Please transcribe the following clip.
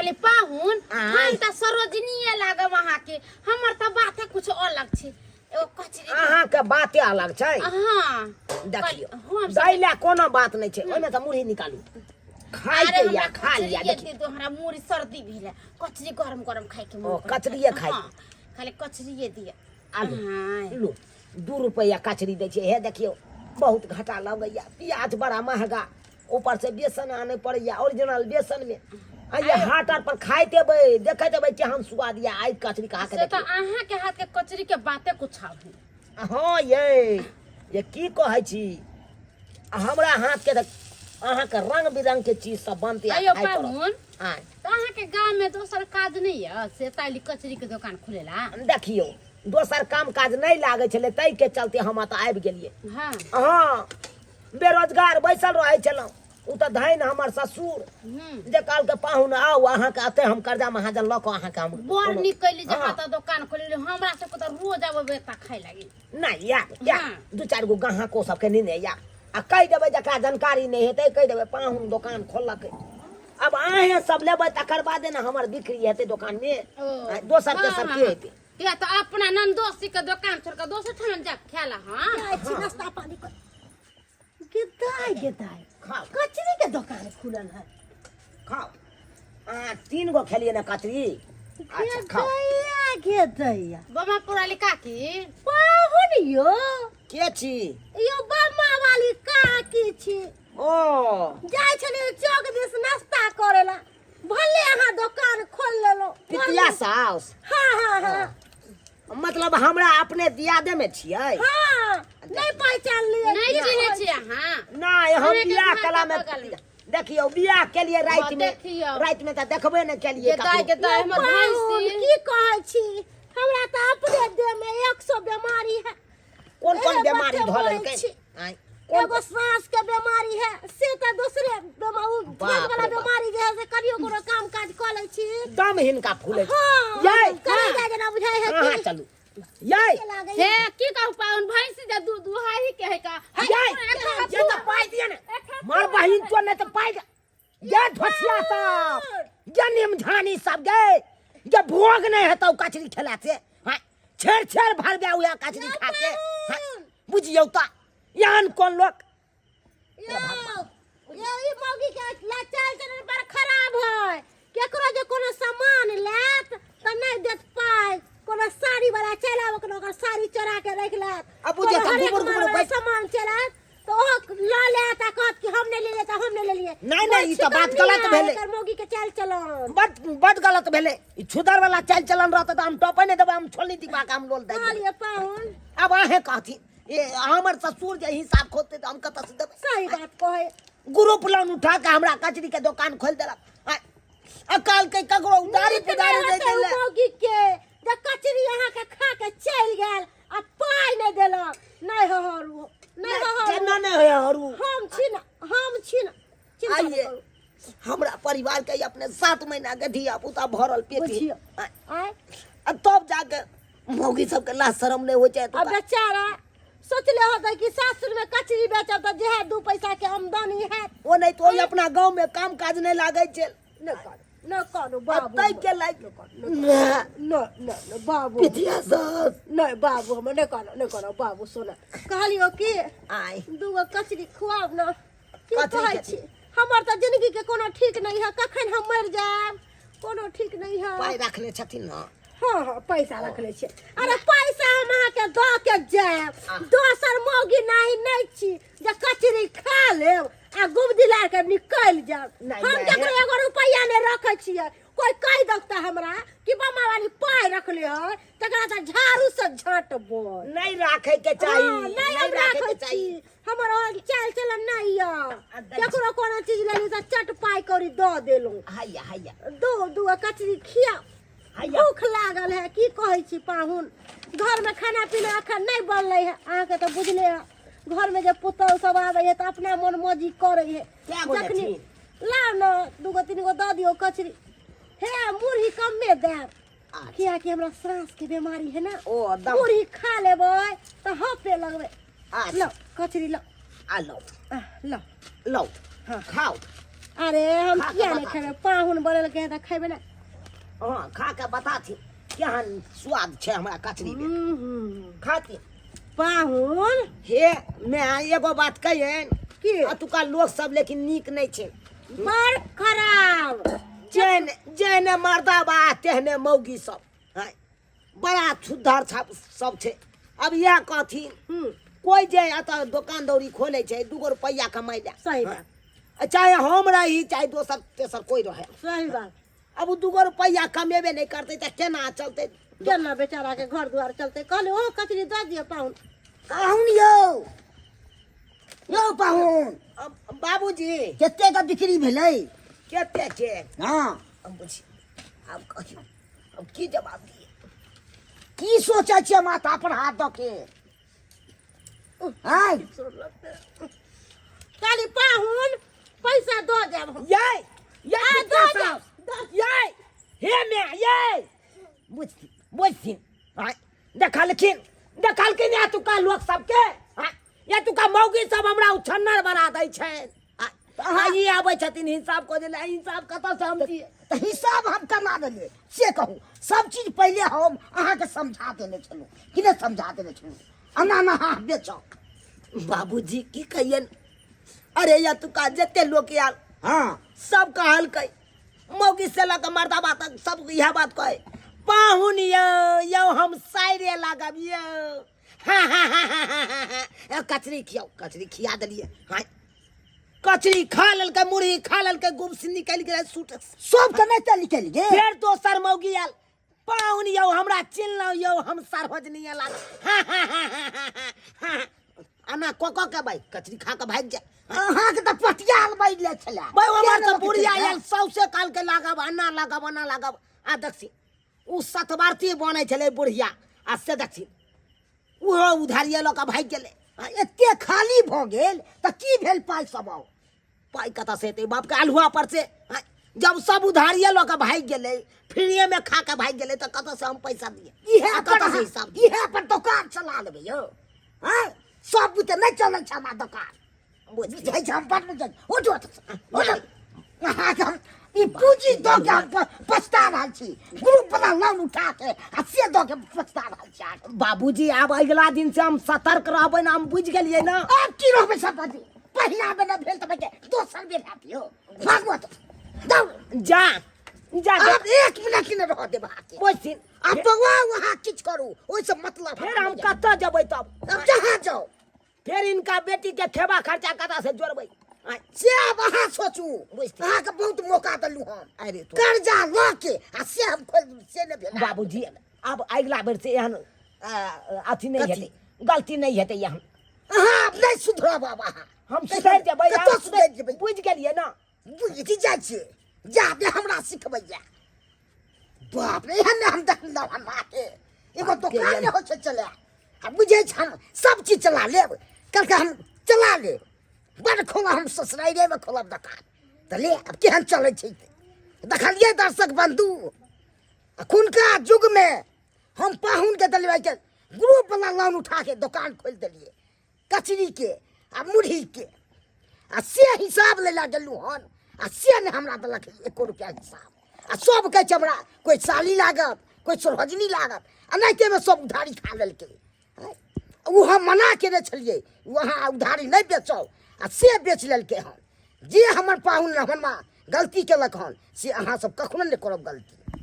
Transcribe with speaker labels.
Speaker 1: कहली पाहुन,
Speaker 2: आँय।
Speaker 1: हम तऽ सरोजनीये लागब अहाँके, हमर तऽ बाते कुछ अलग छै। एगो कचरी
Speaker 2: अहाँके बाते अलग छै।
Speaker 1: हाँ।
Speaker 2: देखियौ,
Speaker 1: हम
Speaker 2: दै लए कोनो बात नहि छै, ओहिमे तऽ मुरही निकालू, खाय
Speaker 1: अरे
Speaker 2: के या
Speaker 1: हमरा
Speaker 2: खा लिया।
Speaker 1: कचरिये
Speaker 2: देखियौ
Speaker 1: दे दो, हमरा मुड़ी सर्दी भेल है, कचरी गरम गरम खाय के मन
Speaker 2: ओ,
Speaker 1: करै छै।
Speaker 2: कचरिये खाय।
Speaker 1: हाँ, खाली कचरिये दिअ।
Speaker 2: आलू।
Speaker 1: हाँ।
Speaker 2: लू, 2 रुपैआ कचरी दै छै। हे देखियौ, बहुत घाटा लगैया, प्याज बड़ा महगा, ऊपर से बेसन आने पड़ैया ओरिजिनल बेसन में। आ ये हाट आर पर खाइत हेबै, देखैत हेबै केहन स्वाद या आइ कचरी खा के।
Speaker 1: से तऽ
Speaker 2: देखियौ,
Speaker 1: अहाँ के हाथ के कचरी के बाते कुछ आब है।
Speaker 2: हाँ, ये की कहै छी, हमरा हाथ के तऽ अहाँके रंग बिरंग के चीज सब बनतै आ
Speaker 1: अयो
Speaker 2: खाय पड़त।
Speaker 1: पाहुन,
Speaker 2: आँय।
Speaker 1: तऽ अहाँ के गाँव में दोसर काज नहीं है से ताली कचरी के दुकान खुलेला?
Speaker 2: देखियौ, दोसर काम काज नहि लागै छलै, ताहिके चलते हम एतऽ आबि गेलियै। हाँ, बेरोजगार बैसल रहै छलहुँ। ओ तऽ धनि हमर ससुर जे कहलकै, पाहुन आउ, अहाँके एते हम कर्जा महाजन लऽ कऽ अहाँके हम
Speaker 1: बड़ नीक कैली जे एतऽ दोकान खोलली। हमरा सबके तऽ रोज आबै एतऽ खाय लागी।
Speaker 2: नहि, या या दू चारि गो ग्राहको सबके नेने या आ कहि देबै, जकरा जानकारी नहि हेतै, कहि देबै पाहुन दोकान खोललकै। आब अहेँ सब लेबै तकर बादे ने हमर बिक्री हेतै दोकानमे।
Speaker 1: ओ।
Speaker 2: आ दोसर तेसर के हेतै?
Speaker 1: किया तऽ अपना ननदोसी के दोकान छोड़ कऽ दोसर ठाम जा खायला? हाँ।
Speaker 3: जाइ छी नाश्ता पानी कर। गेदाय गेदाय,
Speaker 2: खाउ।
Speaker 3: कचरी के दोकान खुलल है।
Speaker 2: खाउ, अहाँ तीन गो खेलियै ने कचरी? अच्छा, खाउ।
Speaker 3: गेदैया गेदैया।
Speaker 1: बमा पुराली काकी।
Speaker 3: पाहुन यो।
Speaker 2: के छी?
Speaker 3: यो बमा वाली काकी छी।
Speaker 2: ओ।
Speaker 3: जाइ छलियै चौक दिस नाश्ता करे ला, भले अहाँ दोकान खोल लेलहुँ।
Speaker 2: पितिया साउस?
Speaker 3: हाँ हाँ हाँ।
Speaker 2: मतलब हमरा अपने दियादे में छियै?
Speaker 3: हाँ, नहीं पहचान लिए?
Speaker 1: नहीं चिन्है छी अहाँ?
Speaker 2: नहि, हम
Speaker 1: अहाँके
Speaker 2: बियाह
Speaker 1: घर
Speaker 2: कला
Speaker 1: के
Speaker 2: में
Speaker 1: बगल में।
Speaker 2: देखियौ, बियाह केलियै राति में।
Speaker 1: देखियौ।
Speaker 2: राति में तऽ देखबे नहि केलियै
Speaker 1: गेदाय
Speaker 2: ककरो।
Speaker 1: गेदाय, हमर
Speaker 3: पाहुन,
Speaker 1: भैंसी।
Speaker 3: की कहै छी, हमरा तऽ अपने देह में 100 बीमारी है।
Speaker 2: कोन कोन
Speaker 3: ए,
Speaker 2: बेमारी
Speaker 3: बच्चे
Speaker 2: धऽ
Speaker 3: मरै
Speaker 2: लेलकै?
Speaker 3: छी।
Speaker 2: आँय, कोन
Speaker 3: एगो सांस के बीमारी है, से तऽ दोसरे बीमारी
Speaker 2: बाप रे
Speaker 3: वाला
Speaker 2: बाप।
Speaker 3: बीमारी जे है से करियो कोनो काम काज कऽ लै छी।
Speaker 2: दम हिनका फूलै छै।
Speaker 3: हाँ।
Speaker 2: यै।
Speaker 3: करे जाय जेना बुझाइ है।
Speaker 2: अहाँ
Speaker 3: कि
Speaker 2: चलू यै।
Speaker 3: के लागै
Speaker 1: हे, की कहू पाहुन, भैंसी जे दूध दुहाही के है का।
Speaker 2: यै, ये तऽ पाइ दिअ ने, मार बहिन तो, नहि तऽ पाइ दे। ये धोसिया सब, ये निमझानी सब गे, जे भोग नहि हेतौ कचरी खेला से। हाँ, छेड़ छेड़ भरबे उएह कचरी खा के। हाँ, बुझियौ तऽ एहन कोन लोक।
Speaker 3: यौ यौ, ई मौगी के चाल चलन बड़ खराब है। केकरो जे कोनो सामान लेत तऽ नहि देत पाइ। कोनो साड़ी वाला चलि आबक ने, ओकर साड़ी चोरा के राखि लेत।
Speaker 2: आ बुझियौ
Speaker 3: कोनो
Speaker 2: तऽ
Speaker 3: हरेक
Speaker 2: गुबुर
Speaker 3: माल
Speaker 2: गुबुर
Speaker 3: वाला
Speaker 2: पैसा
Speaker 3: सामान चलि आयत तऽ ओहो लऽ लेत आ कहत कि हम नहि लेलियै तऽ हम नहि लेलियै।
Speaker 2: नहि, नहि, ई तऽ बात गलत भेलै।
Speaker 3: एकर मौगी के चाल चलन
Speaker 2: बड बड गलत भेलै। ई छुदर वाला चालि चलन रहतै तऽ हम टपै नहि देबै, हम छोलनी दिबा के हम लोल दे देबै।
Speaker 3: कहलियै पाहुन।
Speaker 2: आब अहें कहथिन, ए हमर ससुर जे हिसाब खोजतै तऽ हम कतऽ से देबै?
Speaker 3: सही बात कहै।
Speaker 2: ग्रुप लोन उठा के हमरा कचरी के दोकान खोलि देलक। आँय, आ कहलकै ककरो उधारी
Speaker 3: नीक नहि
Speaker 2: पुधारी नहि
Speaker 3: हेतै उ
Speaker 2: देले।
Speaker 3: मौगी के जे कचरी अहाँके खा के चलि गेल आ पाइ नहि देलक। नहि हहरू, नहि हहरू।
Speaker 2: केना नहि होय हरू?
Speaker 3: हम छी ने, हम छी ने, चिंता नहि
Speaker 2: आइए
Speaker 3: करू।
Speaker 2: हमरा परिवार के अपने 7 महीना के धिया पुता भरल पेट।
Speaker 3: बुझियौ। आँय।
Speaker 2: आ तब जाके मौगी सबके लाज शरम नहि होइ छै
Speaker 3: आ
Speaker 2: एतुका।
Speaker 3: बेचारा सोचले होतै कि सासुर में कचरी बेचब तऽ जेहे दू पैसा के आमदनी हैत।
Speaker 2: ओ नहि तऽ ओहि अपना गाँव में काम काज नहि लागै छै।
Speaker 3: नहि करू, नहि करू
Speaker 2: आ
Speaker 3: बाबू।
Speaker 2: ताहि के लागि
Speaker 3: नहि नहि नहि बाबू।
Speaker 2: पितिया सास।
Speaker 3: नहि बाबू, हमर नहि करू, नहि करू बाबू सोना। कहलियौ कि
Speaker 2: आय।
Speaker 3: दूगो कचरी खुआब ने। की
Speaker 2: कचरी
Speaker 3: कहै
Speaker 2: के-
Speaker 3: छी, हमर तऽ जिंदगी के कोनो ठीक नहीं है, कखन हम मरि जायब कोनो ठीक नहीं है।
Speaker 2: पाइ रखने छथिन ने?
Speaker 3: हाँ हाँ, पैसा रखले छियै। अरे पैसा हम अहाँके दऽ के जायब, दोसर मौगी नाही नहि छी जे कचरी खा लेब आ गुबदी ला के निकलि जायब।
Speaker 2: नहि,
Speaker 3: हम
Speaker 2: नहि।
Speaker 3: केकरो एगो रुपैआ नहि रखै छियै। कोई कहि देता हमरा कि बमा वाली पाइ रखले है, तकरा तऽ झाड़ू से झटबै।
Speaker 2: नहि राखे के चाही।
Speaker 3: हाँ, नहि हम
Speaker 2: राखे
Speaker 3: राखै
Speaker 2: के चाही।
Speaker 3: छी, हमर ओहन चालि चलन नहि यऽ।
Speaker 2: आ दै छी।
Speaker 3: केकरो कोनो चीज लेली तऽ चट पाइ कौड़ी दऽ देलहुँ।
Speaker 2: हैया हैया।
Speaker 3: दू दू कचरी खिया।
Speaker 2: हैया।
Speaker 3: भूख लागल है। की कहै छी पाहुन, घरमे खाना पीना अखन नहि बनलै है। अहाँके तऽ बुझले है, घरमे जे पुतहु सब आबै है तऽ अपना मन मौजी करै है।
Speaker 2: कए गो
Speaker 3: जखनी
Speaker 2: लेथिन?
Speaker 3: लाउ ने, दूगो तीन गो दऽ दियौ कचरी। हे, मुरही कमे देब।
Speaker 2: अच्छा।
Speaker 3: कियाकि हमरा साँस के बीमारी है ना।
Speaker 2: ओ दम।
Speaker 3: मुरही खा लेबै तऽ हपे लगबै।
Speaker 2: अच्छा।
Speaker 3: लो कचरी लो।
Speaker 2: आ लो।
Speaker 3: आ, लो।
Speaker 2: लो।
Speaker 3: हाँ।
Speaker 2: खाओ।
Speaker 3: अरे हम
Speaker 2: खा के
Speaker 3: किया नहीं
Speaker 2: बता।
Speaker 3: खेबै पाहुन बनेलकै हँ तऽ खेबै ने
Speaker 2: हाँ खा के बताथिन केहन स्वाद छै हमरा कचरी में
Speaker 3: हम्म,
Speaker 2: खाथिन
Speaker 3: पाहुन
Speaker 2: हे मैं एगो बात कहियन
Speaker 3: की?
Speaker 2: एतुका लोक सब लेकिन नीक नहि छै
Speaker 3: बड़ खराब
Speaker 2: जेहने जेहने मर्दा बा तेहने मौगी सब हैं बड़ा छुद्धार छाप सब छै अब इएह कहथिन कोइ जे एतऽ दोकान दौरी खोलै छै दूगो रुपैआ कमाइ लए
Speaker 3: सही बात
Speaker 2: आ चाहे हम रही चाहे दोसर तेसर कोइ रहे
Speaker 3: सही बात
Speaker 2: अब उ दूगो रुपैआ कमेबे नहि करतै तऽ केना चलतै
Speaker 3: केना बेचारा के घर दुआर चलते कहले ओ कचरी दऽ दिअ पाहुन
Speaker 4: पाहुन यौ यौ पाहुन
Speaker 2: अब बाबूजी
Speaker 4: कते के बिक्री भेलै
Speaker 2: कते के
Speaker 4: हँ
Speaker 2: अब बुझी आब कहियौ अब की जवाब दिए
Speaker 4: की सोचै छियै माथा पर हाथ दऽ के आँय
Speaker 3: कहली पाहुन पैसा दऽ देब हम
Speaker 2: यै यै
Speaker 3: आ,
Speaker 2: कुत्ता
Speaker 3: दऽ
Speaker 2: साहब यै हे मैं यै बुझथिन बुझथिन आँय देखलखिन देखलखिन एतुका लोक सबके आँय एतुका मौगी सब हमरा उछन्नर बना दै छै आँय अहाँ ई आबै छथिन हिसाब कऽ देले हिसाब कतऽ से हम दियै
Speaker 4: तऽ हिसाब हम केना देलियै से कहू सब चीज पहिले हम अहाँके समझा देने छलहुँ कि नहि समझा देने छलहुँ एना एना अहाँ बेचब
Speaker 2: बाबूजी की कहियन अरे एतुका जते लोक आयल
Speaker 4: हँ
Speaker 2: सब कहलकै मौगी से लऽ कऽ मर्दाबा तक सब इएह बात कहै पाहुन यौ यौ हम साइरे लागब यौ हा हा हा हा हा हा हा। कचरी खियाउ कचरी खिया देलियै हाँ कचरी खा लेलकै मुरही खा लेलकै गुमसी निकलि गेलै सूट
Speaker 4: सब तऽ नहि तऽ निकलि गेल
Speaker 2: फेर दोसर मौगी आयल पाहुन यौ हमरा चिन्हलहुँ यौ हम सार्वजनीय लागल हा हा हा हा हा हा एना कऽ कऽ के भाइ कचरी खा कऽ भागि जाय
Speaker 4: अहाँके तऽ पटियाल बैठ ले छलै
Speaker 2: भाइ हमर तऽ बुढ़िया आयल सौसे काल के लागब एना लागब एना लागब आ देखसी ओ सतबारती बनै छलै बुढ़िया आ से देखसी ओहो उधारिये लऽ कऽ भागि गेलै
Speaker 4: आ एते खाली भऽ गेल तऽ की भेल पाइ सब आउ
Speaker 2: पाइ कतऽसँ एतै बापके अल्हुआ पर से आँय, जब सब उधारिये लऽ कऽ भागि गेलै फ्रीएमे खा कऽ भागि गेलै तऽ कतऽसँ हम पैसा दियै
Speaker 4: इहे
Speaker 2: आ
Speaker 4: पर
Speaker 2: कतऽसँ हिसाब दियै
Speaker 4: इहे पर दोकान चला लेबै यौ आँय सब बुते नहि चलै छै हमरा दोकान बुझै छै हम बड़ बुझै उठ उठ उठ अहाँके हम ई पूंजी दऽ के हम पछता रहल छी ग्रुप वाला लोन उठा के आ से दऽ के पछता रहल छी अहाँके।
Speaker 2: बाबूजी आब अगिला दिन से हम सतर्क रहबै ने हम बुझि गेलियै ने
Speaker 4: आब की रहबै सब बाजी पहिला बेर नहि भेल तऽ बच्चे दोसर बेर हैत यौ भागू एतऽ। जाउ
Speaker 2: जा जा
Speaker 4: आब एक मिनट नहि रहऽ देब अहाँके
Speaker 2: बुझथिन
Speaker 4: आब बौआ अहाँ किछु करू ओहिसँ मतलब
Speaker 2: फेर हम कतऽ जेबै तब
Speaker 4: आब जहाँ जाउ
Speaker 2: फेर इनका बेटी के खेबा खर्चा कतऽ से जोड़बै आँय,
Speaker 4: से आब अहाँ सोचू
Speaker 2: बुझथिन।
Speaker 4: अहाँके बहुत मौका देलहुँ हम
Speaker 2: अरे तो
Speaker 4: कर्जा लऽ के आ से हम खोलि से नहि भेल
Speaker 2: बाबूजी आब अगिला बेर से एहन अथी नहि
Speaker 4: कथी?
Speaker 2: हेतै गलती नहि हेतै एहन
Speaker 4: अहाँ आब नहि सुधरब आब अहाँ
Speaker 2: हम सुधरि जेबै
Speaker 4: कतऽ
Speaker 2: हम
Speaker 4: सुधरि जेबै
Speaker 2: बुझि गेलियै ने
Speaker 4: बुझि जाइ छियै जादे हमरा सिखबैया बाप रे एहन नहि हम देखलहुँ हम माँके एगो दोकान नहि होइ छै चला आ बुझै छै हम सब चीज चला लेब कहलकै हम चला लेब बड़ खोलब हम ससुराइरेमे खोलब दोकान तऽ ले आब केहन चलै छै देखलियै दर्शक बन्धु अखुनका युगमे हम पाहुनके देलियै के ग्रुपवला लोन उठाके दोकान खोलि देलियै कचरीके आ मुरहीके आ से हिसाब लै लए गेलहुँ हन आ से नहि हमरा देलक एको रुपैआ हिसाब आ सब कहै छै हमरा कोइ साली लागत कोइ सोरहजनी लागत एनाहितेमे सब उधारी खा लेलकै आँय? ओ हम मना केने छलियै ओ अहाँ उधारी नहि बेचब आ से बेच लेलकै हन जे हमर पाहुन हमर माँ गलती केलक हन से अहाँ सब कखनो नहि करब गलती।